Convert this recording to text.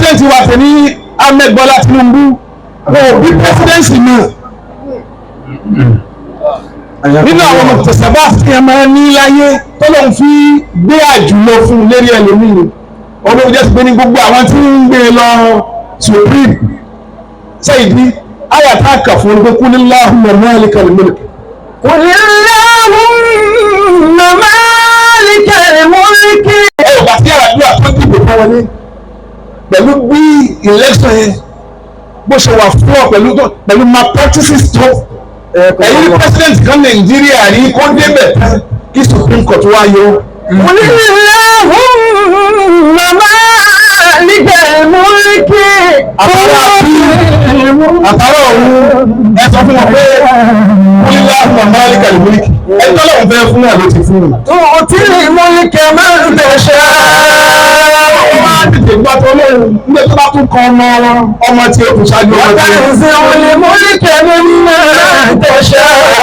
President wa tẹ̀ ní Ahmed Bọ́lá Tinubu, wọn ò bí presidency náà nínú àwọn ọmọ tẹ̀sánbá tí ẹ máa ní láyé tọ́lọ́run fi gbé àjùlọ fún un lérí ẹlòmíì. Olóhùn jẹ́ pé ní gbogbo àwọn tí ń gbé lọ Supreme sẹ́yìndí àyà tá a kà fún un pé qulillahumma malikal mulk. قل اللهم مالك الملك. Ẹ ò bá sí àdúrà tó dìbò fún wọlé pẹ̀lú bí election yẹn bó ṣe wà fún ọ pẹ̀lú pẹ̀lú malpractices tó ẹ̀yin president kan Nàìjíríà rí kó débẹ̀ tán kí Supreme Court wá yọ. قل اللهم مالك الملك. Àtàrà ọ̀hún, ẹ sọ fún wọn pé qulillahumma malikal mulk, ẹ tọ́lọ̀ ń fẹ́ fún wọn ló ti fún wọn. تؤتي الملك من تشاء. Wọ́n máa tètè gbọ́ tó lóhùn nígbà tó bá tún kan ọmọ wọn, ọmọ tí ó tún ṣáájú ọmọ tí ó. وتنزع الملك ممن تشاء.